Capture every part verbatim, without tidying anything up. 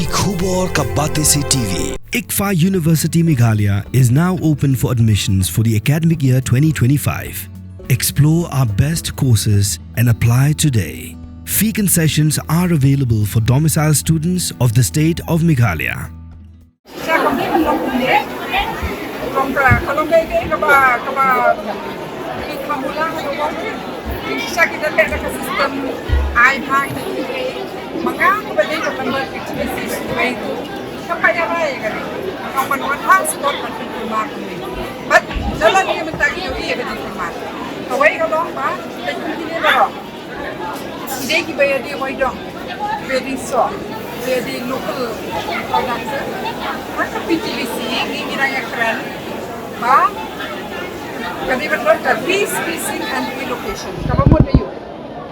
Khubor ka Batesi T V. ICFAI University Meghalaya is now open for admissions for the academic year twenty twenty-five. Explore our best courses and apply today. Fee concessions are available for domicile students of the state of Meghalaya. Ka long kaei kaei kaba, kaba ki kham u la ha ka bor. Shisha ki da leh da ka system ai bha ïa ki. Ma nga kaba dei ka member P T V C duwai tu, kam pat ïa rai ïa kane. Nga ong ban wan ha spot ban pynkulmar kumne. Bad da la dei mynta ki ïohi ïa ka jingkulmar. Kawei ka long ba pynkulmar kine baroh. Ki dei kiba ïadei wai dong, kiba ïadei soh, kiba ïadei local products. Ha ka P T V C ngi, ngi dang ïakren ba ka dei ban don ka re-spacing and relocation. Kaba mut aïu?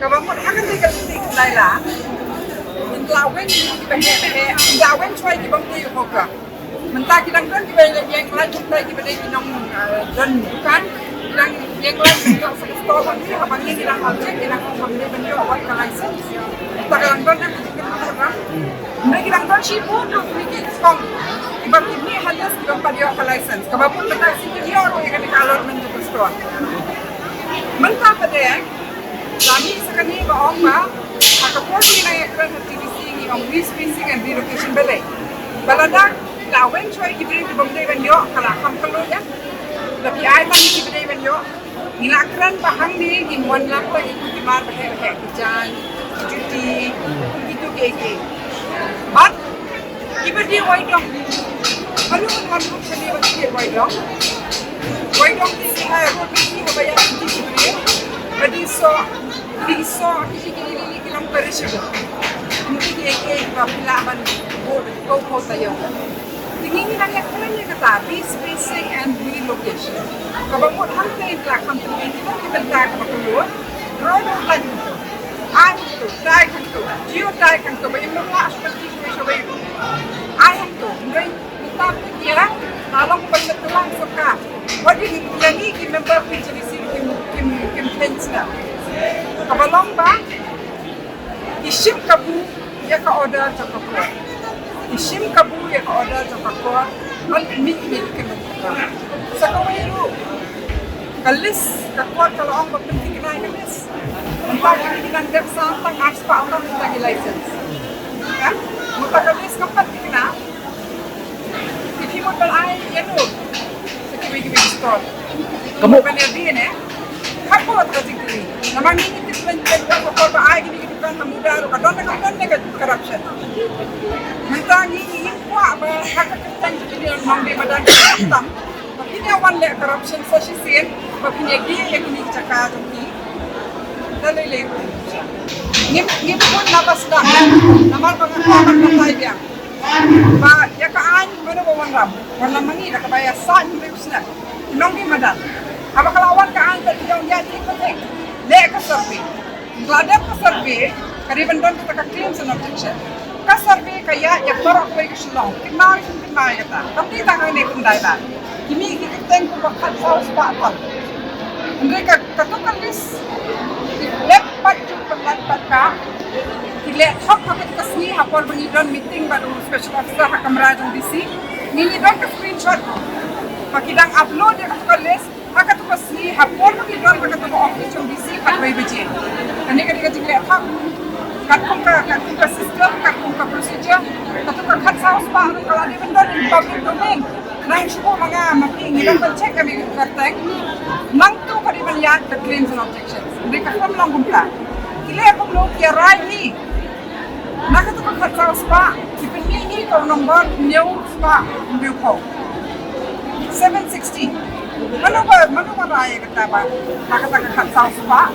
Kaba mut ha kane ka lynti khyndai la, ngi la wen kiba heh heh, ngi la wen shuwa kiba mut aïu ka. Mynta ki dang don kiba ïeng lait, mynta kiba dei ki nong, eh, don dukan, ki dang ïeng lait, ki dang sa ka store ban ki, haba ngi ki dang object, ki dang ong ba ym dei ban ïoh wat ka license. Mynta ka dang don na ka jingkyrkhu program. Mynta ki dang don shibun ruh kine ki kong kiba ki mih ha list kiba ym pat ïoh ka license. Kaba bun mynta ki ïoh ruh ïa kane ka allotment jong ka store. Mynta pat de, la mih sa kane ba ong ba ha ka por ngi nang ïakren ha T V C ngi ong re-spacing and relocation balei. Ba lada la wen shuwa ki briew kiba ym dei ban ïoh, ka la kham kylluid ïa. La phi ai tang ki ba dei ban ïoh. Ngi la kren ba hangne ngin wan lam tang ïa ki mar ba heh ba heh, ki jaiñ, ki juti, kitu kiei kiei. Bad kiba dei wai dong. Halu ban wan ruh shane ba dei wai dong. Wai dong ki si ha road ki haba ïa ki ki briew. Ba dei soh, ki soh, ki ki ki ki ki long perishable. Ki ki ki ki ba phi lah ban bud ko ko taïew. Te ngi ngi nang ïakren ïa kata, re-spacing and relocation. Kaba mut hangta in la kham tynrai ki long ki bynta kaba kylluid. Road hangta, ai hangta, tai hangta, jio tai hangta, ba im lah shuwa ki shuwa shuwa. Ai hangta, ngi ngi tam ki ïa, la long ban tynrai sorkar. Wat ïa ngi ki member P T V C kim kim kim fence na. Kaba long ba ki shim kabu ïa ka order jong ka court. Ki shim kabu ïa ka order jong ka court. Ban mih mih ki nong. Sa kawei ruh ka list ka court ka la ong ba pynthikna ïa ka list. Mynta ki ki nang dep san tang arspah tang tang ki license. Kan? Mynta ka list ka pynthikna. Ki mut ban ai ïa no. Sa kiwei kiwei ki store. Ka mut ban ïa dien eh. Ka mut ka jingkylli. Namar ngi ngi tip ban tip ka por ba ai kine ki dukan ha Muda ruh ka don ka don ne ka corruption. Mynta ngi ngi kwah ba ha ka kyrteng jong kine nongdie madan ki tam. Ba kine wan leh corruption sa shisien ba kine die ïa kine ki jaka jong ki. Da lei lei. Ngim ngim bun na ba sdang. Namar ba nga kwah ban batai biang. Ba ïa ka aiñ mano ba wanrah. Wanrah ma ngi da kaba ïasaid hynriew snem. Nongdie madan. Haba ka la wan ka aiñ ka dei ïa ki pateng. Leh ka survey. Ka la dep ka survey ka dei ban don kata ka claims and objection. Ka survey ka ïaid ïa baroh kawei ka Shillong. Kynmaw ïa kata. Kam dei tang hangne khyndai la. Ki mih ki kyrteng kumba khatsaw spah tal. Hynrei ka kato ka list ki leh pat jong ka lad pat ka. Ki leh thok ha kata ka sngi ha por ba ngi don meeting bad u special officer ha kamra jong D C. Ngi ngi don ka screenshot. Ba ki dang upload ïa kata ka list ha kata ka sngi ha por ba ngi don ha kata ka office jong D C pat wei baje. Kane ka dei ka jingleh thok. Katkum ka katkum ka system, katkum ka procedure, kata ka khatsaw spah ruh ka la dei ban don in public domain. Nang shu ma nga ma phi ngi dang ban check ka mih ka kyrteng. Nangtu ka dei ban ïaid ka claims and objections. Dei ka kam long kumta. Ki leh kumno ki rai hi. Na kata ka khatsaw spah ki pynmih hi ka nombor hynñiew spah hynñiew phew. Seven sixty. Mano ba mano ba rai kata ba na kata ka khatsaw spah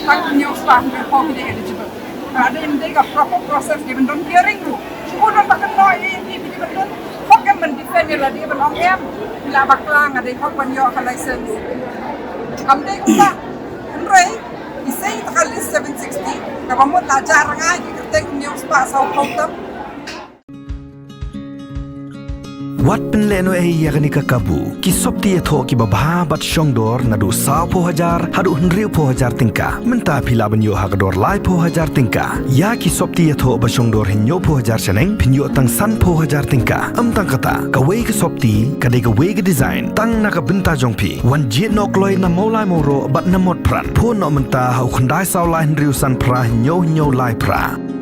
ka hynñiew spah hynñiew phew ki dei eligible. Ka dei dei ka proper process dei ban don hearing ruh. Shu don ba kynnoh ïa ki dei ban don. Hok em ban defend ïa lade ban ong em. Ïa bakla nga dei hok ban ïoh ka license. Kam dei kumta. Hynrei isei ta ka list seven sixty kaba mut la jah rngai ki kyrteng hynñiew spah saw phew tam. Wat pynlehnohei ïa kane ka kabu. Ki sopti ïathoh kiba bha bad shongdor naduh sawphew hajar haduh hynriewphew hajar tyngka. Mynta phi lah ban ïoh ha ka dor laiphew hajar tyngka. Ïa ki sopti ïathoh ba shongdor hynñiewphew hajar shaneng phin ïoh tang sanphew hajar tyngka. Ym tang kata, kawei ka sopti ka dei kawei ka design tang na ka bynta jong phi. Wan jied noh kloi na Mawlai Mawroh bad na Motphran. Phone noh mynta ha u khyndai saw lai hynriew san phra hynñiew hynñiew lai phra.